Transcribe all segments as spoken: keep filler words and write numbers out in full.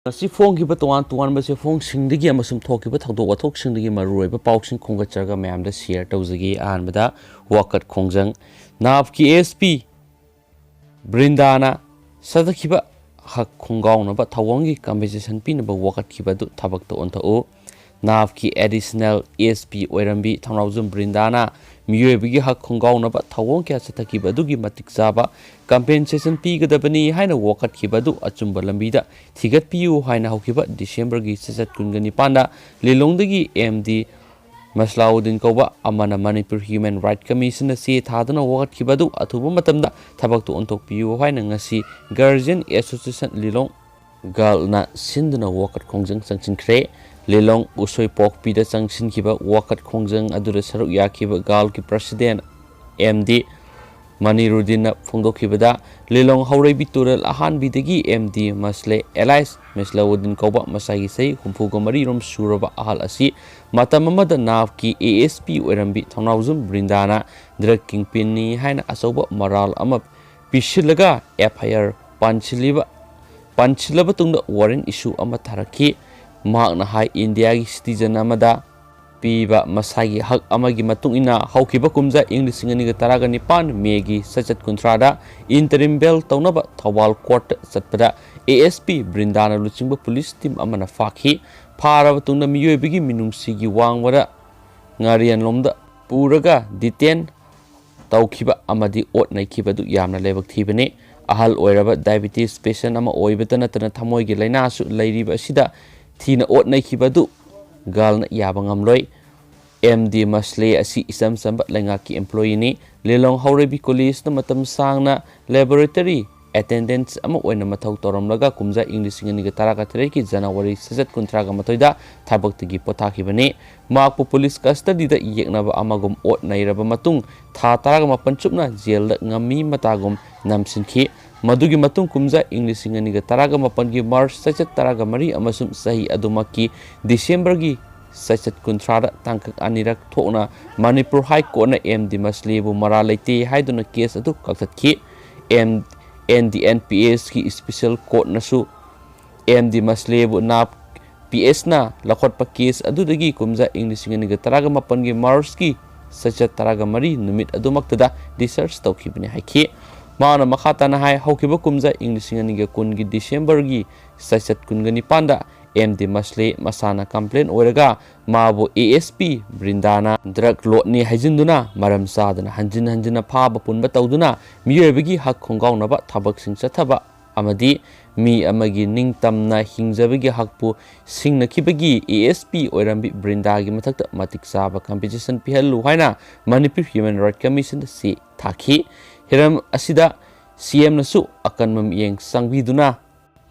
ꯉꯁꯤ ꯐꯣꯡꯈꯤꯕ ꯇꯣꯉꯥꯟ ꯇꯣꯉꯥꯟꯕ ꯆꯦꯐꯣꯡꯁꯤꯡꯗꯒꯤ ꯑꯃꯁꯨꯡ ꯊꯣꯛꯈꯤꯕ ꯊꯧꯗꯣꯛ ꯋꯥꯊꯣꯛꯁꯤꯡꯗꯒꯤ ꯃꯔꯨꯑꯣꯏꯕ ꯄꯥꯎꯁꯤꯡ ꯈꯣꯝꯒꯠꯆꯔꯒ ꯃꯌꯥꯝꯗ ꯁꯤꯌꯔ ꯇꯧꯖꯒꯦ꯫ ꯑꯍꯥꯟꯕꯗ ꯋꯥꯀꯠ ꯈꯣꯡꯖꯪ꯫ ꯅꯥꯞꯀꯤ ꯑꯦꯁ ꯄꯤ ꯕ꯭ꯔꯤꯟꯗꯥꯅ ꯆꯠꯊꯈꯤꯕ ꯍꯛ ꯈꯣꯡꯒꯥꯎꯅꯕ ꯊꯧꯑꯣꯡꯒꯤ ꯀꯝꯄꯦꯟꯁꯦꯁꯟ ꯄꯤꯅꯕ ꯋꯥꯀꯠꯈꯤꯕ ꯑꯗꯨ ꯊꯕꯛꯇ ꯑꯣꯟꯊꯣꯛꯎ꯫ ꯅꯥꯞꯀꯤ ꯑꯦꯗꯤꯁꯅꯦꯜ ꯑꯦꯁ ꯄꯤ ꯑꯣꯏꯔꯝꯕꯤ ꯊꯧꯅꯥꯎꯖꯝ ꯕ꯭ꯔꯤꯟꯗꯥꯅ ꯃꯤꯑꯣꯏꯕꯒꯤ ꯍꯛ ꯈꯣꯡꯒꯥꯎꯅꯕ ꯊꯧꯑꯣꯡ ꯀꯌꯥ ꯆꯠꯊꯈꯤꯕ ꯑꯗꯨꯒꯤ ꯃꯇꯤꯛ ꯆꯥꯕ ꯀꯝꯄꯦꯟꯁꯦꯁꯟ ꯄꯤꯒꯗꯕꯅꯤ ꯍꯥꯏꯅ ꯋꯥꯀꯠꯈꯤꯕ ꯑꯗꯨ ꯑꯆꯨꯝꯕ ꯂꯝꯕꯤꯗ ꯊꯤꯒꯠꯄꯤꯌꯨ ꯍꯥꯏꯅ ꯍꯧꯈꯤꯕ ꯗꯤꯁꯦꯝꯕꯔꯒꯤ ꯆꯩꯆꯠ ꯀꯨꯟꯒ ꯅꯤꯄꯥꯟꯗ ꯂꯤꯂꯣꯡꯗꯒꯤ ꯑꯦꯝ ꯗꯤ ꯃꯁꯂꯥꯎꯗꯤꯟ ꯀꯧꯕ ꯑꯃꯅ ꯃꯅꯤꯄꯨꯔ ꯍ꯭ꯌꯨꯃꯦꯟ ꯔꯥꯏꯠ ꯀꯃꯤꯁꯟꯅ ꯆꯦ ꯊꯥꯗꯨꯅ ꯋꯥꯀꯠꯈꯤꯕ ꯑꯗꯨ ꯑꯊꯨꯕ ꯃꯇꯝꯗ ꯊꯕꯛꯇ ꯑꯣꯟꯊꯣꯛꯄꯤꯌꯨ ꯍꯥꯏꯅ ꯉꯁꯤ ꯒꯥꯔꯖꯤꯌꯟ ꯑꯦꯁꯣꯁꯤꯌꯦꯁꯟ ꯂꯤꯂꯣꯡ ꯒꯥꯜꯅ ꯁꯤꯟꯗꯨꯅ ꯋꯥꯀꯠ ꯈꯣꯡꯖꯪ ꯆꯪꯁꯤꯟꯈ꯭ꯔꯦ꯫ ꯂꯤꯂꯣꯡ ꯎꯁꯣꯏꯄꯣꯛꯄꯤꯗ ꯆꯪꯁꯤꯟꯈꯤꯕ ꯋꯥꯀꯠ ꯈꯣꯡꯖꯪ ꯑꯗꯨꯗ ꯁꯔꯨꯛ ꯌꯥꯈꯤꯕ ꯒꯥꯜꯒꯤ ꯄ꯭ꯔꯁꯤꯗꯦꯟ ꯑꯦꯝ ꯗꯤ ꯃꯅꯤꯔꯨꯗꯤꯟꯅ ꯐꯣꯡꯗꯣꯛꯈꯤꯕꯗ, ꯂꯤꯂꯣꯡ ꯍꯧꯔꯩꯕꯤ ꯇꯨꯔꯦꯜ ꯑꯍꯥꯟꯕꯤꯗꯒꯤ ꯑꯦꯝ ꯗꯤ ꯃꯁꯂꯦ ꯑꯦꯂꯥꯏꯁ ꯃꯁꯂꯥꯎꯗꯤꯟ ꯀꯧꯕ ꯃꯁꯥꯒꯤ ꯆꯍꯤ ꯍꯨꯝꯐꯨꯒ ꯃꯔꯤꯔꯣꯝ ꯁꯨꯔꯕ ꯑꯍꯜ ꯑꯁꯤ ꯃꯇꯝ ꯑꯃꯗ ꯅꯥꯞꯀꯤ A S P ꯑꯣꯏꯔꯝꯕꯤ Thounaojam ꯕ꯭ꯔꯤꯟꯗꯥꯅ drug ꯀꯤꯡꯄꯤꯟꯅꯤ ꯍꯥꯏꯅ ꯑꯆꯧꯕ ꯃꯔꯥꯜ ꯑꯃ ꯄꯤꯁꯤꯜꯂꯒ ꯑꯦꯐ ꯑꯥꯏ ꯑꯥꯔ ꯄꯥꯟꯁꯤꯜꯂꯤꯕ, ꯄꯥꯟꯁꯤꯜꯂꯕ ꯇꯨꯡꯗ ꯋꯥꯔꯦꯟ ꯏꯁꯨ ꯑꯃ ꯊꯥꯔꯛꯈꯤ꯫ ꯃꯍꯥꯛꯅ ꯍꯥꯏ, ꯏꯟꯗꯤꯌꯥꯒꯤ ꯁꯤꯇꯤꯖꯟ ꯑꯃꯗ ꯄꯤꯕ ꯃꯁꯥꯒꯤ ꯍꯛ ꯑꯃꯒꯤ ꯃꯇꯨꯡ ꯏꯟꯅ ꯍꯧꯈꯤꯕ ꯀꯨꯝꯖꯥ ꯏꯪ ꯂꯤꯁꯤꯡ ꯑꯅꯤꯒ ꯇꯔꯥꯒ ꯅꯤꯄꯥꯟ ꯃꯦꯒꯤ ꯆꯩꯆꯠ ꯀꯨꯟꯊ꯭ꯔꯥꯗ ꯏꯟꯇꯔꯤꯝ ꯕꯦꯜ ꯇꯧꯅꯕ ꯊꯧꯕꯥꯜ ꯀꯣꯔꯠꯇ ꯆꯠꯄꯗ ꯑꯦ ꯑꯦꯁ ꯄꯤ ꯕ꯭ꯔꯤꯟꯗꯥꯅ ꯂꯨꯆꯤꯡꯕ ꯄꯨꯂꯤꯁ ꯇꯤꯝ ꯑꯃꯅ ꯐꯥꯈꯤ꯫ ꯐꯥꯔꯕ ꯇꯨꯡꯗ ꯃꯤꯑꯣꯏꯕꯒꯤ ꯃꯤꯅꯨꯡꯁꯤꯒꯤ ꯋꯥꯡꯃꯗ ꯉꯥꯔꯤꯌꯥꯟꯂꯣꯝꯗ ꯄꯨꯔꯒ ꯗꯤꯇꯦꯟ ꯇꯧꯈꯤꯕ ꯑꯃꯗꯤ ꯑꯣꯠ ꯅꯩꯈꯤꯕ ꯑꯗꯨ ꯌꯥꯝꯅ ꯂꯥꯏꯕꯛ ꯊꯤꯕꯅꯤ꯫ ꯑꯍꯜ ꯑꯣꯏꯔꯕ ꯗꯥꯏꯕꯤꯇꯤꯁ ꯄꯦꯁꯦꯟ ꯑꯃ ꯑꯣꯏꯕꯇ ꯅꯠꯇꯅ ꯊꯃꯣꯏꯒꯤ ꯂꯥꯏꯅꯥꯁꯨ ꯂꯩꯔꯤꯕ ꯑꯁꯤꯗ ꯊꯤꯅ ꯑꯣꯠ ꯅꯩꯈꯤꯕ ꯑꯗꯨ ꯒꯥꯜꯅ ꯌꯥꯕ ꯉꯝꯂꯣꯏ꯫ ꯑꯦꯝ ꯗꯤ ꯃꯁꯂꯦ ꯑꯁꯤ ꯏꯆꯝ ꯆꯝꯕ ꯂꯩꯉꯥꯛꯀꯤ ꯑꯦꯝꯄ꯭ꯂꯣꯌꯤꯅꯤ꯫ ꯂꯤꯂꯣꯡ ꯍꯧꯔꯩꯕꯤ ꯀꯣꯂꯦꯖꯇ ꯃꯇꯝ ꯁꯥꯡꯅ ꯂꯦꯕꯣꯔꯦꯇꯔꯤ ꯑꯦꯇꯦꯟꯗꯦꯟꯁ ꯑꯃ ꯑꯣꯏꯅ ꯃꯊꯧ ꯇꯧꯔꯝꯂꯒ ꯀꯨꯝꯖꯥ ꯏꯪ ꯂꯤꯁꯤꯡ ꯑꯅꯤꯒ ꯇꯔꯥꯒ ꯇꯔꯦꯠꯀꯤ ꯖꯅꯋꯥꯔꯤ ꯆꯩꯆꯠ ꯀꯨꯟꯊ꯭ꯔꯥꯒ ꯃꯥꯊꯣꯏꯗ ꯊꯕꯛꯇꯒꯤ ꯄꯣꯊꯥꯈꯤꯕꯅꯤ꯫ ꯃꯍꯥꯛꯄꯨ ꯄꯨꯂꯤꯁ ꯀꯁꯇꯗꯤꯗ ꯌꯦꯛꯅꯕ ꯑꯃꯒꯨꯝ ꯑꯣꯠ ꯅꯩꯔꯕ ꯃꯇꯨꯡ ꯊꯥ ꯇꯔꯥꯒ ꯃꯥꯄꯟ ꯆꯨꯞꯅ ꯖꯦꯜꯗ ꯉꯝꯃꯤ ꯃꯇꯥꯒꯨꯝ ꯅꯝꯁꯤꯟꯈꯤ꯫ ꯃꯗꯨꯒꯤ ꯃꯇꯨꯡ ꯀꯨꯝꯖꯥ ꯏꯪ ꯂꯤꯁꯤꯡ ꯑꯅꯤꯒ ꯇꯔꯥꯒ ꯃꯥꯄꯟꯒꯤ ꯃꯥꯔꯆ ꯆꯩꯆꯠ ꯇꯔꯥꯒ ꯃꯔꯤ ꯑꯃꯁꯨꯡ ꯆꯍꯤ ꯑꯗꯨꯃꯛꯀꯤ ꯗꯤꯁꯦꯝꯕꯔꯒꯤ ꯆꯩꯆꯠ ꯀꯨꯟꯊ꯭ꯔꯥꯗ ꯇꯥꯡꯀꯛ ꯑꯅꯤꯔꯛ ꯊꯣꯛꯅ ꯃꯅꯤꯄꯨꯔ ꯍꯥꯏ ꯀꯣꯔꯠꯅ ꯑꯦꯝ ꯗꯤ ꯃꯁꯂꯦꯕꯨ ꯃꯔꯥꯜ ꯂꯩꯇꯦ ꯍꯥꯏꯗꯨꯅ ꯀꯦꯁ ꯑꯗꯨ ꯀꯛꯊꯠꯈꯤ꯫ M, N D N P ꯑꯦꯁꯀꯤ ꯏꯁꯄꯤꯁꯦꯜ ꯀꯣꯔꯠꯅꯁꯨ ꯑꯦꯝ ꯗꯤ ꯃꯁꯂꯦꯕꯨ ꯅꯥꯞ ꯄꯤ ꯑꯦꯁꯅ ꯂꯧꯈꯠꯄ ꯀꯦꯁ ꯑꯗꯨꯗꯒꯤ ꯀꯨꯝꯖꯥ ꯏꯪ ꯂꯤꯁꯤꯡ ꯑꯅꯤꯒ ꯇꯔꯥꯃꯥꯄꯜꯒꯤ ꯃꯥꯔꯆꯀꯤ ꯆꯩꯆꯠ ꯇꯔꯥꯃꯔꯤ ꯅꯨꯃꯤꯠ ꯑꯗꯨꯃꯛꯇꯗ ꯗꯤꯁꯆꯥꯔꯖ ꯇꯧꯈꯤꯕꯅꯤ ꯍꯥꯏꯈꯤ꯫ ꯃꯍꯥꯛꯅ ꯃꯈꯥ ꯇꯥꯅ ꯍꯥꯏ, ꯍꯧꯈꯤꯕ ꯀꯨꯝꯖꯥ ꯏꯪ ꯂꯤꯁꯤꯡ ꯑꯅꯤꯒ ꯀꯨꯟꯒꯤ ꯗꯤꯁꯦꯝꯕꯔꯒꯤ ꯆꯩꯆꯠ ꯀꯨꯟꯒ ꯅꯤꯄꯥꯟꯗ ꯑꯦꯝ ꯗꯤ ꯃꯁꯂꯦ ꯃꯁꯥꯅ ꯀꯝꯄ꯭ꯂꯦꯟ ꯑꯣꯏꯔꯒ ꯃꯥꯕꯨ ꯑꯦ ꯑꯦꯁ ꯄꯤ ꯕ꯭ꯔꯤꯟꯗꯥꯅ ꯗ꯭ꯔꯒ ꯂꯣꯠꯅꯤ ꯍꯥꯏꯖꯤꯟꯗꯨꯅ ꯃꯔꯝ ꯆꯥꯗꯅ ꯍꯟꯖꯤꯟ ꯍꯟꯖꯤꯟꯅ ꯐꯥꯕ ꯄꯨꯟꯕ ꯇꯧꯗꯨꯅ ꯃꯤꯑꯣꯏꯕꯒꯤ ꯍꯛ ꯈꯣꯡꯒꯥꯎꯅꯕ ꯊꯕꯛꯁꯤꯡ ꯆꯠꯊꯕ ꯑꯃꯗꯤ ꯃꯤ ꯑꯃꯒꯤ ꯅꯤꯡꯇꯝꯅ ꯍꯤꯡꯖꯕꯒꯤ ꯍꯛꯄꯨ ꯁꯤꯡꯅꯈꯤꯕꯒꯤ ꯑꯦ ꯑꯦꯁ ꯄꯤ ꯑꯣꯏꯔꯝꯕꯤ ꯕ꯭ꯔꯤꯟꯗꯥꯒꯤ ꯃꯊꯛꯇ ꯃꯇꯤꯛ ꯆꯥꯕ ꯀꯝꯄꯦꯟꯁꯦꯁꯟ ꯄꯤꯍꯜꯂꯨ ꯍꯥꯏꯅ ꯃꯅꯤꯄꯨꯔ ꯍ꯭ꯌꯨꯃꯦꯟ ꯔꯥꯏꯠ ꯀꯃꯤꯁꯟꯗ ꯆꯦ ꯊꯥꯈꯤ꯫ ꯍꯤꯔꯝ ꯑꯁꯤꯗ ꯁꯤ ꯑꯦꯝꯅꯁꯨ ꯑꯀꯟꯕ ꯃꯤꯠꯌꯦꯡ ꯆꯪꯕꯤꯗꯨꯅ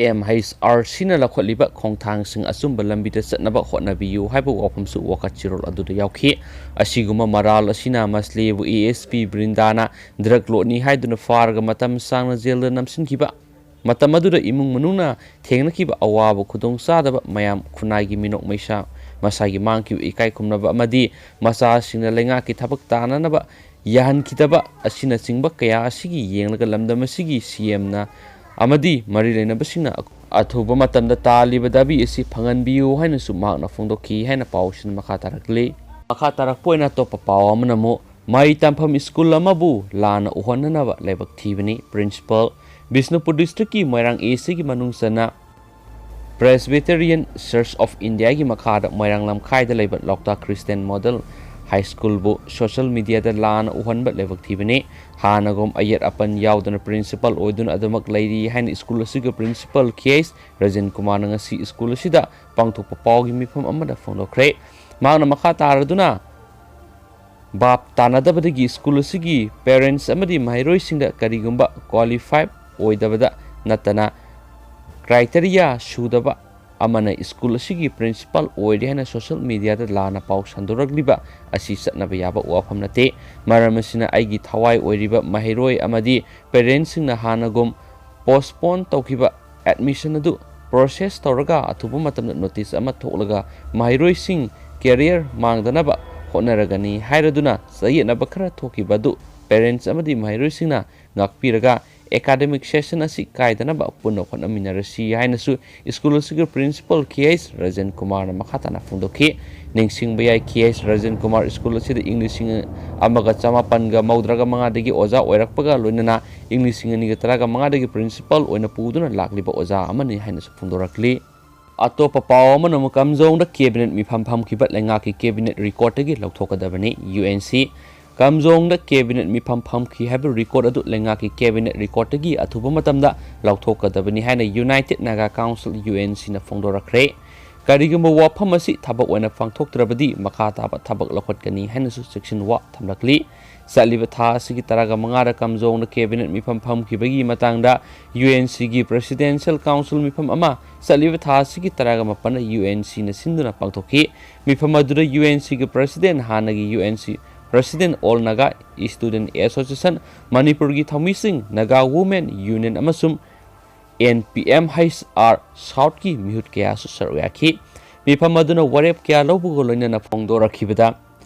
ꯑꯦꯝ ꯍꯩꯆ ꯑꯥꯔ ꯁꯤꯅ ꯂꯧꯈꯠꯂꯤꯕ ꯈꯣꯡꯊꯥꯡꯁꯤꯡ ꯑꯆꯨꯝꯕ ꯂꯝꯕꯤꯗ ꯆꯠꯅꯕ ꯍꯣꯠꯅꯕꯤꯌꯨ ꯍꯥꯏꯕ ꯋꯥꯐꯝꯁꯨ ꯋꯥꯀꯠ ꯆꯦꯔꯣꯜ ꯑꯗꯨꯗ ꯌꯥꯎꯈꯤ꯫ ꯑꯁꯤꯒꯨꯝꯕ ꯃꯔꯥꯜ ꯑꯁꯤꯅ ꯃꯁꯂꯦꯕꯨ ꯑꯦ ꯑꯦꯁ ꯄꯤ ꯕ꯭ꯔꯤꯟꯗꯥꯅ ꯗ꯭ꯔꯒ ꯂꯣꯠꯅꯤ ꯍꯥꯏꯗꯨꯅ ꯐꯥꯔꯒ ꯃꯇꯝ ꯁꯥꯡꯅ ꯖꯦꯜꯗ ꯅꯝꯁꯤꯟꯈꯤꯕ, ꯃꯇꯝ ꯑꯗꯨꯗ ꯏꯃꯨꯡ ꯃꯅꯨꯡꯅ ꯊꯦꯡꯅꯈꯤꯕ ꯑꯋꯥꯕ ꯈꯨꯗꯣꯡꯆꯥꯗꯕ ꯃꯌꯥꯝ, ꯈꯨꯟꯅꯥꯏꯒꯤ ꯃꯤꯅꯣꯛ ꯃꯩꯁꯥ, ꯃꯁꯥꯒꯤ ꯃꯥꯡꯈꯤꯕ ꯏꯀꯥꯏ ꯈꯨꯝꯅꯕ ꯑꯃꯗꯤ ꯃꯆꯥꯁꯤꯡꯅ ꯂꯩꯉꯥꯛꯀꯤ ꯊꯕꯛ ꯇꯥꯅꯅꯕ ꯌꯥꯍꯟꯈꯤꯗꯕ ꯑꯁꯤꯅꯆꯤꯡꯕ ꯀꯌꯥ ꯑꯁꯤꯒꯤ ꯌꯦꯡꯂꯒ ꯂꯝꯗꯝ ꯑꯁꯤꯒꯤ ꯁꯤ ꯑꯦꯝꯅ ꯑꯃꯗꯤ ꯃꯔꯤ ꯂꯩꯅꯕꯁꯤꯡꯅ ꯑꯊꯨꯕ ꯃꯇꯝꯗ ꯇꯥꯜꯂꯤꯕ ꯗꯥꯕꯤ ꯑꯁꯤ ꯐꯪꯍꯟꯕꯤꯌꯨ ꯍꯥꯏꯅꯁꯨ ꯃꯍꯥꯛꯅ ꯐꯣꯡꯗꯣꯛꯈꯤ ꯍꯥꯏꯅ ꯄꯥꯎꯁꯤꯅ ꯃꯈꯥ ꯇꯥꯔꯛꯂꯤ꯫ ꯃꯈꯥ ꯇꯥꯔꯛꯄ ꯑꯣꯏꯅ ꯑꯇꯣꯞꯄ ꯄꯥꯎ ꯑꯃꯅ ꯑꯃꯨꯛ ꯃꯍꯩ ꯇꯝꯐꯝ ꯁ꯭ꯀꯨꯜ ꯑꯃꯕꯨ ꯂꯥꯟꯅ ꯎꯍꯟꯅꯅꯕ ꯂꯥꯏꯕꯛ ꯊꯤꯕꯅꯤ꯫ ꯄ꯭ꯔꯤꯟꯁꯤꯄꯥꯜ ꯕꯤꯁꯅꯨꯄꯨꯔ ꯗꯤꯁꯇ꯭ꯔꯤꯛꯀꯤ ꯃꯣꯏꯔꯥꯡ ꯑꯦ ꯁꯤꯒꯤ ꯃꯅꯨꯡ ꯆꯟꯅ ꯄ꯭ꯔꯦꯁꯕꯤꯇꯦꯔꯤꯌꯟ ꯆꯔꯆ ꯑꯣꯐ ꯏꯟꯗꯤꯌꯥꯒꯤ ꯃꯈꯥꯗ ꯃꯣꯏꯔꯥꯡ ꯂꯝꯈꯥꯏꯗ ꯂꯩꯕ ꯂꯣꯛꯇꯥꯛ ꯈ꯭ꯔꯤꯁꯇꯤꯌꯟ ꯃꯣꯗꯦꯜ ꯍꯥꯏ ꯁ꯭ꯀꯨꯜꯕꯨ ꯁꯣꯁꯤꯌꯦꯜ ꯃꯤꯗꯤꯌꯥꯗ ꯂꯥꯟꯅ ꯎꯍꯟꯕ ꯂꯥꯏꯕꯛ ꯊꯤꯕꯅꯤ꯫ ꯍꯥꯟꯅꯒꯨꯝ ꯑꯌꯦꯠ ꯑꯄꯟ ꯌꯥꯎꯗꯅ ꯄ꯭ꯔꯤꯟꯁꯤꯄꯥꯜ ꯑꯣꯏꯗꯨꯅ ꯑꯗꯨꯃꯛ ꯂꯩꯔꯤ ꯍꯥꯏꯅ ꯁ꯭ꯀꯨꯜ ꯑꯁꯤꯒꯤ ꯄ꯭ꯔꯤꯟꯁꯤꯄꯥꯜ ꯀꯦ ꯑꯩꯆ ꯔꯖꯤꯟ ꯀꯨꯃꯥꯔꯅ ꯉꯁꯤ ꯁ꯭ꯀꯨꯜ ꯑꯁꯤꯗ ꯄꯥꯡꯊꯣꯛꯄ ꯄꯥꯎꯒꯤ ꯃꯤꯐꯝ ꯑꯃꯗ ꯐꯣꯡꯗꯣꯛꯈ꯭ꯔꯦ꯫ ꯃꯍꯥꯛꯅ ꯃꯈꯥ ꯇꯥꯔꯗꯨꯅ, ꯚꯥꯞ ꯇꯥꯅꯗꯕꯗꯒꯤ ꯁ꯭ꯀꯨꯜ ꯑꯁꯤꯒꯤ ꯄꯦꯔꯦꯟꯠꯁ ꯑꯃꯗꯤ ꯃꯍꯩꯔꯣꯏꯁꯤꯡꯗ ꯀꯔꯤꯒꯨꯝꯕ ꯀ꯭ꯋꯥꯂꯤꯐꯥꯏꯗ ꯑꯣꯏꯗꯕꯗ ꯅꯠꯇꯅ ꯀ꯭ꯔꯥꯏꯇꯦꯔꯤꯌꯥ ꯁꯨꯗꯕ ꯑꯃꯅ ꯁ꯭ꯀꯨꯜ ꯑꯁꯤꯒꯤ ꯄ꯭ꯔꯤꯟꯁꯤꯄꯥꯜ ꯑꯣꯏꯔꯦ ꯍꯥꯏꯅ ꯁꯣꯁꯤꯌꯦꯜ ꯃꯤꯗꯤꯌꯥꯗ ꯂꯥꯟꯅ ꯄꯥꯎ ꯁꯟꯗꯣꯔꯛꯂꯤꯕ ꯑꯁꯤ ꯆꯠꯅꯕ ꯌꯥꯕ ꯋꯥꯐꯝ ꯅꯠꯇꯦ꯫ ꯃꯔꯝ ꯑꯁꯤꯅ ꯑꯩꯒꯤ ꯊꯋꯥꯏ ꯑꯣꯏꯔꯤꯕ ꯃꯍꯩꯔꯣꯏ ꯑꯃꯗꯤ ꯄꯦꯔꯦꯟꯠꯁꯤꯡꯅ ꯍꯥꯟꯅꯒꯨꯝ ꯄꯣꯁꯄꯣꯟ ꯇꯧꯈꯤꯕ ꯑꯦꯗꯃꯤꯁꯟ ꯑꯗꯨ ꯄ꯭ꯔꯣꯁꯦꯁ ꯇꯧꯔꯒ ꯑꯊꯨꯕ ꯃꯇꯝꯗ ꯅꯣꯇꯤꯁ ꯑꯃ ꯊꯣꯛꯂꯒ ꯃꯍꯩꯔꯣꯏꯁꯤꯡ ꯀꯦꯔꯤꯌꯔ ꯃꯥꯡꯗꯅꯕ ꯍꯣꯠꯅꯔꯒꯅꯤ ꯍꯥꯏꯔꯗꯨꯅ ꯆꯌꯦꯠꯅꯕ ꯈꯔ ꯊꯣꯛꯈꯤꯕ ꯑꯗꯨ ꯄꯦꯔꯦꯟꯠꯁ ꯑꯃꯗꯤ ꯃꯍꯩꯔꯣꯏꯁꯤꯡꯅ ꯉꯥꯛꯄꯤꯔꯒ ꯑꯦꯀꯥꯗꯃꯤꯛ ꯁꯦꯁꯟ ꯑꯁꯤ ꯀꯥꯏꯗꯅꯕ ꯄꯨꯟꯅ ꯍꯣꯠꯅꯃꯤꯟꯅꯔꯁꯤ ꯍꯥꯏꯅꯁꯨ ꯁ꯭ꯀꯨꯜ ꯑꯁꯤꯒꯤ ꯄ꯭ꯔꯤꯟꯁꯤꯄꯥꯜ ꯀꯦ ꯑꯩꯆ ꯔꯖꯟ ꯀꯨꯃꯥꯔꯅ ꯃꯈꯥ ꯇꯥꯅ ꯐꯣꯡꯗꯣꯛꯈꯤ꯫ ꯅꯤꯡꯁꯤꯡꯕ ꯌꯥꯏ, ꯀꯦ ꯑꯩꯆ ꯔꯖꯟ ꯀꯨꯃꯥꯔ ꯁ꯭ꯀꯨꯜ ꯑꯁꯤꯗ ꯏꯪ ꯂꯤꯁꯤꯡ ꯑꯃꯒ ꯆꯃꯥꯄꯟꯒ ꯃꯧꯗ꯭ꯔꯥꯒ ꯃꯉꯥꯗꯒꯤ ꯑꯣꯖꯥ ꯑꯣꯏꯔꯛꯄꯒ ꯂꯣꯏꯅꯅ ꯏꯪ ꯂꯤꯁꯤꯡ ꯑꯅꯤꯒ ꯇꯔꯥꯒ ꯃꯉꯥꯗꯒꯤ ꯄ꯭ꯔꯤꯟꯁꯤꯄꯥꯜ ꯑꯣꯏꯅ ꯄꯨꯗꯨꯅ ꯂꯥꯛꯂꯤꯕ ꯑꯣꯖꯥ ꯑꯃꯅꯤ ꯍꯥꯏꯅꯁꯨ ꯐꯣꯡꯗꯣꯔꯛꯂꯤ꯫ ꯑꯇꯣꯞꯄ ꯄꯥꯎ ꯑꯃꯅ ꯑꯃꯨꯛ ꯀꯥꯝꯖꯣꯡꯗ ꯀꯦꯕꯤꯅꯦꯠ ꯃꯤꯐꯝ ꯐꯝꯈꯤꯕ ꯂꯩꯉꯥꯛꯀꯤ ꯀꯦꯕꯤꯅꯦꯠ ꯔꯦꯀꯣꯔꯗꯇꯒꯤ ꯂꯧꯊꯣꯛꯀꯗꯕꯅꯤ꯫ ꯌꯨ ꯑꯦꯟ ꯁꯤ ꯀꯥꯝꯖꯣꯡꯗ ꯀꯦꯕꯤꯅꯦꯠ ꯃꯤꯐꯝ ꯐꯝꯈꯤ ꯍꯥꯏꯕ ꯔꯦꯀꯣꯔꯗ ꯑꯗꯨ ꯂꯩꯉꯥꯛꯀꯤ ꯀꯦꯕꯤꯅꯦꯠ ꯔꯦꯀꯣꯔꯗꯇꯒꯤ ꯑꯊꯨꯕ ꯃꯇꯝꯗ ꯂꯧꯊꯣꯛꯀꯗꯕꯅꯤ ꯍꯥꯏꯅ united Naga council, U N ꯁꯤꯅ ꯐꯣꯡꯗꯣꯔꯛꯈ꯭ꯔꯦ꯫ ꯀꯔꯤꯒꯨꯝꯕ ꯋꯥꯐꯝ ꯑꯁꯤ ꯊꯕꯛ ꯑꯣꯏꯅ ꯄꯥꯡꯊꯣꯛꯇ꯭ꯔꯕꯗꯤ ꯃꯈꯥ ꯇꯥꯕ ꯊꯕꯛ ꯂꯧꯈꯠꯀꯅꯤ ꯍꯥꯏꯅꯁꯨ ꯆꯦꯛꯁꯤꯟꯋꯥ ꯊꯝꯂꯛꯂꯤ꯫ ꯆꯠꯂꯤꯕ ꯊꯥ ꯑꯁꯤꯒꯤ ꯇꯔꯥꯒ ꯃꯉꯥꯗ ꯀꯥꯝꯖꯣꯡꯗ ꯀꯦꯕꯤꯅꯦꯠ ꯃꯤꯐꯝ ꯐꯝꯈꯤꯕꯒꯤ ꯃꯇꯥꯡꯗ ꯌꯨ ꯑꯦꯟ ꯁꯤꯒꯤ ꯄ꯭ꯔꯦꯁꯤꯗꯦꯟꯁꯤꯌꯦꯜ ꯀꯥꯎꯟꯁꯤꯜ ꯃꯤꯐꯝ ꯑꯃ ꯆꯠꯂꯤꯕ ꯊꯥ ꯑꯁꯤꯒꯤ ꯇꯔꯥꯒ ꯃꯥꯄꯟꯗ ꯌꯨ ꯑꯦꯟ ꯁꯤꯅ ꯁꯤꯟꯗꯨꯅ ꯄꯥꯡꯊꯣꯛꯈꯤ꯫ ꯃꯤꯐꯝ ꯑꯗꯨꯗ ꯌꯨ ꯑꯦꯟ ꯁꯤꯒꯤ ꯄ꯭ꯔꯦꯁꯤꯗꯦꯟ, ꯍꯥꯟꯅꯒꯤ U N C president, all Naga student association ꯃꯅꯤꯄꯨꯔꯒꯤ ꯊꯧꯃꯤꯁꯤꯡ, ꯅꯥꯒꯥ ꯋꯨꯃꯦꯟ ꯌꯨꯅꯤꯌꯟ ꯑꯃꯁꯨꯡ N P M H R ꯁꯥꯎꯠꯀꯤ ꯃꯤꯍꯨꯠ ꯀꯌꯥꯁꯨ ꯁꯔꯨꯛ ꯌꯥꯈꯤ꯫ ꯃꯤꯐꯝ ꯑꯗꯨꯅ ꯋꯥꯔꯦꯞ ꯀꯌꯥ ꯂꯧꯕꯒ ꯂꯣꯏꯅꯅ ꯐꯣꯡꯗꯣꯔꯛꯈꯤꯕꯗ,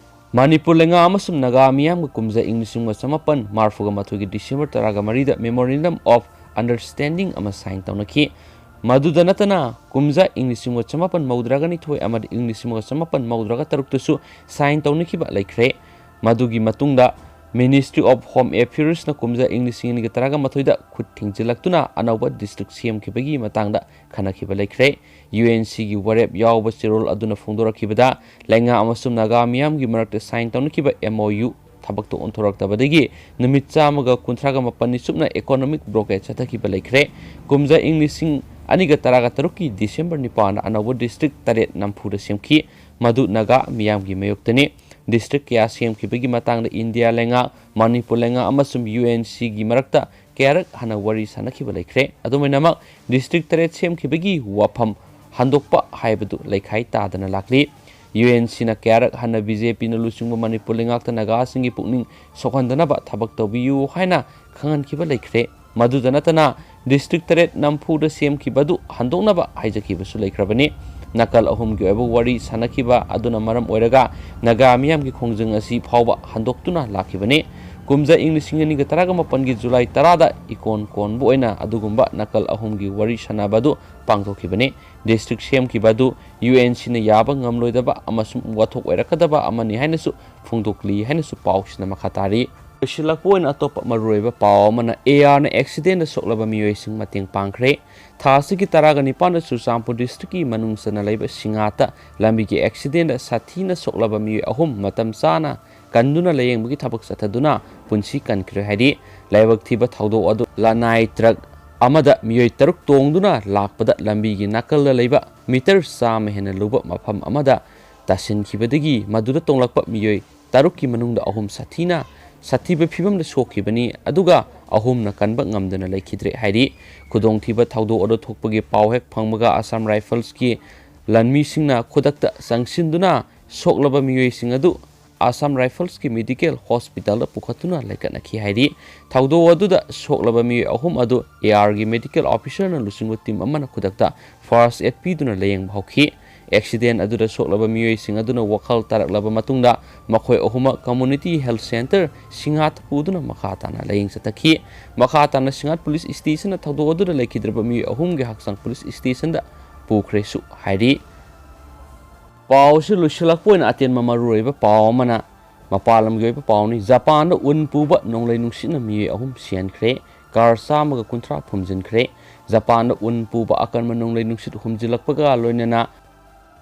ꯃꯅꯤꯄꯨꯔ ꯂꯩꯉꯥꯛ ꯑꯃꯁꯨꯡ ꯅꯥꯒꯥ ꯃꯤꯌꯥꯝꯒ ꯀꯨꯝꯖꯥ ꯏꯪ ꯂꯤꯁꯤꯡ ꯑꯃꯒ ꯆꯃꯥꯄꯟ ꯃꯔꯤꯐꯨꯒ ꯃꯥꯊꯣꯏꯒꯤ ꯗꯤꯁꯦꯝꯕꯔ ꯇꯔꯥꯒ ꯃꯔꯤꯗ Memorandum of Understanding ꯑꯃ ꯁꯥꯏꯟ ꯇꯧꯅꯈꯤ꯫ ꯃꯗꯨꯗ ꯅꯠꯇꯅ, ꯀꯨꯝꯖꯥ ꯏꯪ ꯂꯤꯁꯤꯡ ꯑꯃꯒ ꯆꯃꯥꯄꯟ ꯃꯧꯗ꯭ꯔꯥꯒ ꯅꯤꯊꯣꯏ ꯑꯃꯗꯤ ꯏꯪ ꯂꯤꯁꯤꯡ ꯑꯃꯒ ꯆꯃꯥꯄꯟ ꯃꯧꯗ꯭ꯔꯥꯒ ꯇꯔꯨꯛꯇꯁꯨ ꯁꯥꯏꯟ ꯇꯧꯅꯈꯤꯕ ꯂꯩꯈ꯭ꯔꯦ꯫ ꯃꯗꯨꯒꯤ ꯃꯇꯨꯡꯗ Ministry of Home Affairsꯅ ꯀꯨꯝꯖꯥ ꯏꯪ ꯂꯤꯁꯤꯡ ꯑꯅꯤꯒ ꯇꯔꯥꯒ ꯃꯥꯊꯣꯏꯗ ꯈꯨꯠ ꯊꯤꯡꯖꯤꯜꯂꯛꯇꯨꯅ ꯑꯅꯧꯕ ꯗꯤꯁꯇ꯭ꯔꯤꯛ ꯁꯦꯝꯈꯤꯕꯒꯤ ꯃꯇꯥꯡꯗ ꯈꯟꯅꯈꯤꯕ ꯂꯩꯈ꯭ꯔꯦ꯫ ꯌꯨ ꯑꯦꯟ ꯁꯤꯒꯤ ꯋꯥꯔꯦꯞ ꯌꯥꯎꯕ ꯆꯦꯔꯣꯜ ꯑꯗꯨꯅ ꯐꯣꯡꯗꯣꯔꯛꯈꯤꯕꯗ, ꯂꯩꯉꯥꯛ ꯑꯃꯁꯨꯡ ꯅꯥꯒꯥ ꯃꯤꯌꯥꯝꯒꯤ ꯃꯔꯛꯇ ꯁꯥꯏꯟ ꯇꯧꯅꯈꯤꯕ ꯑꯦꯝ ꯑꯣ ꯌꯨ ꯊꯕꯛꯇ ꯑꯣꯟꯊꯣꯔꯛꯇꯕꯗꯒꯤ ꯅꯨꯃꯤꯠ ꯆꯥꯝꯃꯒ ꯀꯨꯟꯊ꯭ꯔꯥꯒ ꯃꯥꯄꯟꯅꯤ ꯆꯨꯞꯅ ꯏꯀꯣꯅꯣꯃꯤꯛ ꯕ꯭ꯂꯣꯀꯦꯗ ꯆꯠꯊꯈꯤꯕ ꯂꯩꯈ꯭ꯔꯦ꯫ ꯀꯨꯝꯖꯥ ꯏꯪ ꯂꯤꯁꯤꯡ ꯑꯅꯤꯒ ꯇꯔꯥꯒ ꯇꯔꯨꯛꯀꯤ ꯗꯤꯁꯦꯝꯕꯔ ꯅꯤꯄꯥꯟꯗ ꯑꯅꯧꯕ ꯗꯤꯁꯇ꯭ꯔꯤꯛ ꯇꯔꯦꯠ ꯅꯝꯐꯨꯗ ꯁꯦꯝꯈꯤ꯫ ꯃꯗꯨ ꯅꯥꯒꯥ ꯃꯤꯌꯥꯝꯒꯤ ꯃꯥꯌꯣꯛꯇꯅꯤ꯫ ꯗꯤꯁꯇ꯭ꯔꯤꯛ ꯀꯌꯥ ꯁꯦꯝꯈꯤꯕꯒꯤ ꯃꯇꯥꯡꯗ ꯏꯟꯗꯤꯌꯥ ꯂꯩꯉꯥꯛ, ꯃꯅꯤꯄꯨꯔ ꯂꯩꯉꯥꯛ ꯑꯃꯁꯨꯡ ꯌꯨ ꯑꯦꯟ ꯁꯤꯒꯤ ꯃꯔꯛꯇ ꯀꯌꯥꯔꯛ ꯍꯟꯅ ꯋꯥꯔꯤ ꯁꯥꯅꯈꯤꯕ ꯂꯩꯈ꯭ꯔꯦ꯫ ꯑꯗꯨꯝ ꯑꯣꯏꯅꯃꯛ, ꯗꯤꯁꯇ꯭ꯔꯤꯛ ꯇꯔꯦꯠ ꯁꯦꯝꯈꯤꯕꯒꯤ ꯋꯥꯐꯝ ꯍꯟꯗꯣꯛꯄ ꯍꯥꯏꯕꯗꯨ ꯂꯩꯈꯥꯏ ꯇꯥꯗꯅ ꯂꯥꯛꯂꯤ꯫ ꯌꯨ ꯑꯦꯟ ꯁꯤꯅ ꯀꯌꯥꯔꯛ ꯍꯟꯅ ꯕꯤ ꯖꯦ ꯄꯤꯅ ꯂꯨꯆꯤꯡꯕ ꯃꯅꯤꯄꯨꯔ ꯂꯩꯉꯥꯛꯇ ꯅꯥꯒꯥꯁꯤꯡꯒꯤ ꯄꯨꯛꯅꯤꯡ ꯁꯣꯛꯍꯟꯗꯅꯕ ꯊꯕꯛ ꯇꯧꯕꯤꯌꯨ ꯍꯥꯏꯅ ꯈꯪꯍꯟꯈꯤꯕ ꯂꯩꯈ꯭ꯔꯦ꯫ ꯃꯗꯨꯗ ꯅꯠꯇꯅ, ꯗꯤꯁꯇ꯭ꯔꯤꯛ ꯇꯔꯦꯠ ꯅꯝꯐꯨꯗ ꯁꯦꯝꯈꯤꯕ ꯑꯗꯨ ꯍꯟꯗꯣꯛꯅꯕ ꯍꯥꯏꯖꯈꯤꯕꯁꯨ ꯂꯩꯈ꯭ꯔꯕꯅꯤ꯫ ꯅꯥꯀꯜ ꯑꯍꯨꯝꯒꯤ ꯑꯣꯏꯕ ꯋꯥꯔꯤ ꯁꯥꯅꯈꯤꯕ ꯑꯗꯨꯅ ꯃꯔꯝ ꯑꯣꯏꯔꯒ ꯅꯥꯒꯥ ꯃꯤꯌꯥꯝꯒꯤ ꯈꯣꯡꯖꯪ ꯑꯁꯤ ꯐꯥꯎꯕ ꯍꯟꯗꯣꯛꯇꯨꯅ ꯂꯥꯛꯈꯤꯕꯅꯤ꯫ ꯀꯨꯝꯖꯥ ꯏꯪ ꯂꯤꯁꯤꯡ ꯑꯅꯤꯒ ꯇꯔꯥꯒ ꯃꯥꯄꯟꯒꯤ ꯖꯨꯂꯥꯏ ꯇꯔꯥꯗ ꯏꯀꯣꯟ ꯀꯣꯟꯕ ꯑꯣꯏꯅ ꯑꯗꯨꯒꯨꯝꯕ ꯅꯥꯀꯜ ꯑꯍꯨꯝꯒꯤ ꯋꯥꯔꯤ ꯁꯥꯟꯅꯕ ꯑꯗꯨ ꯄꯥꯡꯊꯣꯛꯈꯤꯕꯅꯤ꯫ ꯗꯤꯁꯇ꯭ꯔꯤꯛ ꯁꯦꯝꯈꯤꯕ ꯑꯗꯨ ꯌꯨ ꯑꯦꯟ ꯁꯤꯅ ꯌꯥꯕ ꯉꯝꯂꯣꯏꯗꯕ ꯑꯃꯁꯨꯡ ꯋꯥꯊꯣꯛ ꯑꯣꯏꯔꯛꯀꯗꯕ ꯑꯃꯅꯤ ꯍꯥꯏꯅꯁꯨ ꯐꯣꯡꯗꯣꯛꯂꯤ ꯍꯥꯏꯅꯁꯨ ꯄꯥꯎꯁꯤꯅ ꯃꯈꯥ ꯇꯥꯔꯤ꯫ ꯂꯣꯏꯁꯤꯜꯂꯛꯄ ꯑꯣꯏꯅ ꯑꯇꯣꯞꯄ ꯃꯔꯨꯑꯣꯏꯕ ꯄꯥꯎ ꯑꯃꯅ, ꯑꯦ ꯑꯥꯔꯅ ꯑꯦꯛꯁꯤꯗꯦꯟꯗ ꯁꯣꯛꯂꯕ ꯃꯤꯑꯣꯏꯁꯤꯡ ꯃꯇꯦꯡ ꯄꯥꯡꯈ꯭ꯔꯦ꯫ ꯊꯥ ꯑꯁꯤꯒꯤ ꯇꯔꯥꯒ ꯅꯤꯄꯥꯟꯗ ꯆꯨꯔꯆꯥꯟꯄꯨꯔ ꯗꯤꯁꯇ꯭ꯔꯤꯛꯀꯤ ꯃꯅꯨꯡ ꯆꯟꯅ ꯂꯩꯕ ꯁꯤꯡꯍꯥꯠꯇ ꯂꯝꯕꯤꯒꯤ ꯑꯦꯛꯁꯤꯗꯦꯟꯗ ꯁꯥꯊꯤꯅ ꯁꯣꯛꯂꯕ ꯃꯤꯑꯣꯏ ꯑꯍꯨꯝ ꯃꯇꯝ ꯆꯥꯅ ꯀꯟꯗꯨꯅ ꯂꯥꯌꯦꯡꯕꯒꯤ ꯊꯕꯛ ꯆꯠꯊꯗꯨꯅ ꯄꯨꯟꯁꯤ ꯀꯟꯈ꯭ꯔꯦ ꯍꯥꯏꯔꯤ꯫ ꯂꯥꯏꯕꯛ ꯊꯤꯕ ꯊꯧꯗꯣꯛ ꯑꯗꯨ ꯂꯅꯥꯏ ꯇ꯭ꯔꯛ ꯑꯃꯗ ꯃꯤꯑꯣꯏ ꯇꯔꯨꯛ ꯇꯣꯡꯗꯨꯅ ꯂꯥꯛꯄꯗ ꯂꯝꯕꯤꯒꯤ ꯅꯥꯀꯜꯗ ꯂꯩꯕ ꯃꯤꯇꯔ ꯆꯥꯝꯃ ꯍꯦꯟꯅ ꯂꯨꯕ ꯃꯐꯝ ꯑꯃꯗ ꯇꯥꯁꯤꯟꯈꯤꯕꯗꯒꯤ ꯃꯗꯨꯗ ꯇꯣꯡꯂꯛꯄ ꯃꯤꯑꯣꯏ ꯇꯔꯨꯛꯀꯤ ꯃꯅꯨꯡꯗ ꯑꯍꯨꯝ ꯁꯥꯊꯤꯅ, ꯁꯥꯊꯤꯕ ꯐꯤꯚꯝꯗ ꯁꯣꯛꯈꯤꯕꯅꯤ, ꯑꯗꯨꯒ ꯑꯍꯨꯝꯅ ꯀꯟꯕ ꯉꯝꯗꯅ ꯂꯩꯈꯤꯗ꯭ꯔꯦ ꯍꯥꯏꯔꯤ꯫ ꯈꯨꯗꯣꯡꯊꯤꯕ ꯊꯧꯗꯣꯛ ꯑꯗꯨ ꯊꯣꯛꯄꯒꯤ ꯄꯥꯎ ꯍꯦꯛ ꯐꯪꯕꯒ ꯑꯁꯥꯝ ꯔꯥꯏꯐꯜꯁꯀꯤ ꯂꯥꯟꯃꯤꯁꯤꯡꯅ ꯈꯨꯗꯛꯇ ꯆꯪꯁꯤꯟꯗꯨꯅ ꯁꯣꯛꯂꯕ ꯃꯤꯑꯣꯏꯁꯤꯡ ꯑꯗꯨ ꯑꯁꯥꯝ ꯔꯥꯏꯐꯜꯁꯀꯤ ꯃꯦꯗꯤꯀꯦꯜ ꯍꯣꯁꯄꯤꯇꯥꯜꯗ ꯄꯨꯈꯠꯇꯨꯅ ꯂꯩꯈꯠꯅꯈꯤ ꯍꯥꯏꯔꯤ꯫ ꯊꯧꯗꯣꯛ ꯑꯗꯨꯗ ꯁꯣꯛꯂꯕ ꯃꯤꯑꯣꯏ ꯑꯍꯨꯝ ꯑꯗꯨ ꯑꯦ ꯑꯥꯔꯒꯤ ꯃꯦꯗꯤꯀꯦꯜ ꯑꯣꯐꯤꯁꯔꯅ ꯂꯨꯆꯤꯡꯕ ꯇꯤꯝ ꯑꯃꯅ ꯈꯨꯗꯛꯇ ꯐꯥꯔꯁ ꯑꯦꯗ ꯄꯤꯗꯨꯅ ꯂꯥꯌꯦꯡꯕ ꯍꯧꯈꯤ꯫ ꯑꯦꯛꯁꯤꯗꯦꯟ ꯑꯗꯨꯗ ꯁꯣꯛꯂꯕ ꯃꯤꯑꯣꯏꯁꯤꯡ ꯑꯗꯨꯅ ꯋꯥꯈꯜ ꯇꯥꯔꯛꯂꯕ ꯃꯇꯨꯡꯗ ꯃꯈꯣꯏ ꯑꯍꯨꯝꯃꯛ ꯀꯝꯃ꯭ꯌꯨꯅꯤꯇꯤ ꯍꯦꯜꯊ ꯁꯦꯟꯇꯔ ꯁꯤꯡꯍꯥꯠ ꯄꯨꯗꯨꯅ ꯃꯈꯥ ꯇꯥꯅ ꯂꯥꯌꯦꯡ ꯆꯠꯊꯈꯤ꯫ ꯃꯈꯥ ꯇꯥꯅ ꯁꯤꯡꯍꯥꯠ ꯄꯨꯂꯤꯁ ꯁ꯭ꯇꯦꯁꯟꯅ ꯊꯧꯗꯣꯛ ꯑꯗꯨꯗ ꯂꯩꯈꯤꯗ꯭ꯔꯕ ꯃꯤꯑꯣꯏ ꯑꯍꯨꯝꯒꯤ ꯍꯛꯆꯥꯡ ꯄꯨꯂꯤꯁ ꯁ꯭ꯇꯦꯁꯟꯗ ꯄꯨꯈ꯭ꯔꯦꯁꯨ ꯍꯥꯏꯔꯤ꯫ ꯄꯥꯎꯁꯤ ꯂꯣꯏꯁꯤꯜꯂꯛꯄ ꯑꯣꯏꯅ ꯑꯇꯦꯟꯕ ꯃꯔꯨꯑꯣꯏꯕ ꯄꯥꯎ ꯑꯃꯅ, ꯃꯄꯥꯟ ꯂꯝꯒꯤ ꯑꯣꯏꯕ ꯄꯥꯎꯅꯤ꯫ ꯖꯄꯥꯟꯗ ꯎꯟ ꯄꯨꯕ ꯅꯣꯡꯂꯩ ꯅꯨꯡꯁꯤꯠꯅ ꯃꯤꯑꯣꯏ ꯑꯍꯨꯝ ꯁꯤꯍꯟꯈ꯭ꯔꯦ, ꯀꯥꯔ ꯆꯥꯝꯃꯒ ꯀꯨꯟꯊ꯭ꯔꯥ ꯐꯨꯝꯖꯤꯟꯈ꯭ꯔꯦ꯫ ꯖꯄꯥꯟꯗ ꯎꯟ ꯄꯨꯕ ꯑꯀꯟꯕ ꯅꯣꯡꯂꯩ ꯅꯨꯡꯁꯤꯠ ꯍꯨꯝꯖꯤꯜꯂꯛꯄꯒ ꯂꯣꯏꯅꯅ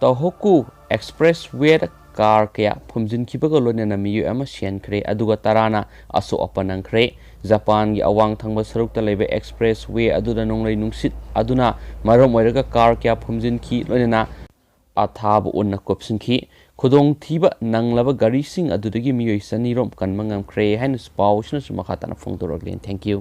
ꯇꯣꯍꯣꯀꯨ ꯑꯦꯛꯁꯄ꯭ꯔꯦꯁ ꯋꯦꯗ ꯀꯥꯔ ꯀꯌꯥ ꯐꯨꯝꯖꯤꯟꯈꯤꯕꯒ ꯂꯣꯏꯅꯅ ꯃꯤꯑꯣꯏ ꯑꯃ ꯁꯤꯍꯟꯈ꯭ꯔꯦ, ꯑꯗꯨꯒ ꯇꯔꯥꯅ ꯑꯁꯣꯛ ꯑꯄꯟ ꯅꯪꯈ꯭ꯔꯦ꯫ ꯖꯄꯥꯟꯒꯤ ꯑꯋꯥꯡ ꯊꯪꯕ ꯁꯔꯨꯛꯇ ꯂꯩꯕ ꯑꯦꯛꯁꯄ꯭ꯔꯦꯁ ꯋꯦ ꯑꯗꯨꯗ ꯅꯣꯡꯂꯩ ꯅꯨꯡꯁꯤꯠ ꯑꯗꯨꯅ ꯃꯔꯝ ꯑꯣꯏꯔꯒ ꯀꯥꯔ ꯀꯌꯥ ꯐꯨꯝꯖꯤꯟꯈꯤ, ꯂꯣꯏꯅꯅ ꯑꯊꯥꯕ ꯎꯟꯅ ꯀꯨꯞꯁꯤꯟꯈꯤ꯫ ꯈꯨꯗꯣꯡꯊꯤꯕ ꯅꯪꯂꯕ ꯒꯥꯔꯤꯁꯤꯡ ꯑꯗꯨꯗꯒꯤ ꯃꯤꯑꯣꯏ ꯆꯅꯤꯔꯣꯝ ꯀꯟꯕ ꯉꯝꯈ꯭ꯔꯦ ꯍꯥꯏꯅꯁꯨ ꯄꯥꯎ ꯑꯁꯤꯅꯁꯨ ꯃꯈꯥ ꯇꯥꯅ ꯐꯣꯡꯗꯣꯔꯛꯂꯤ꯫ Thank you꯫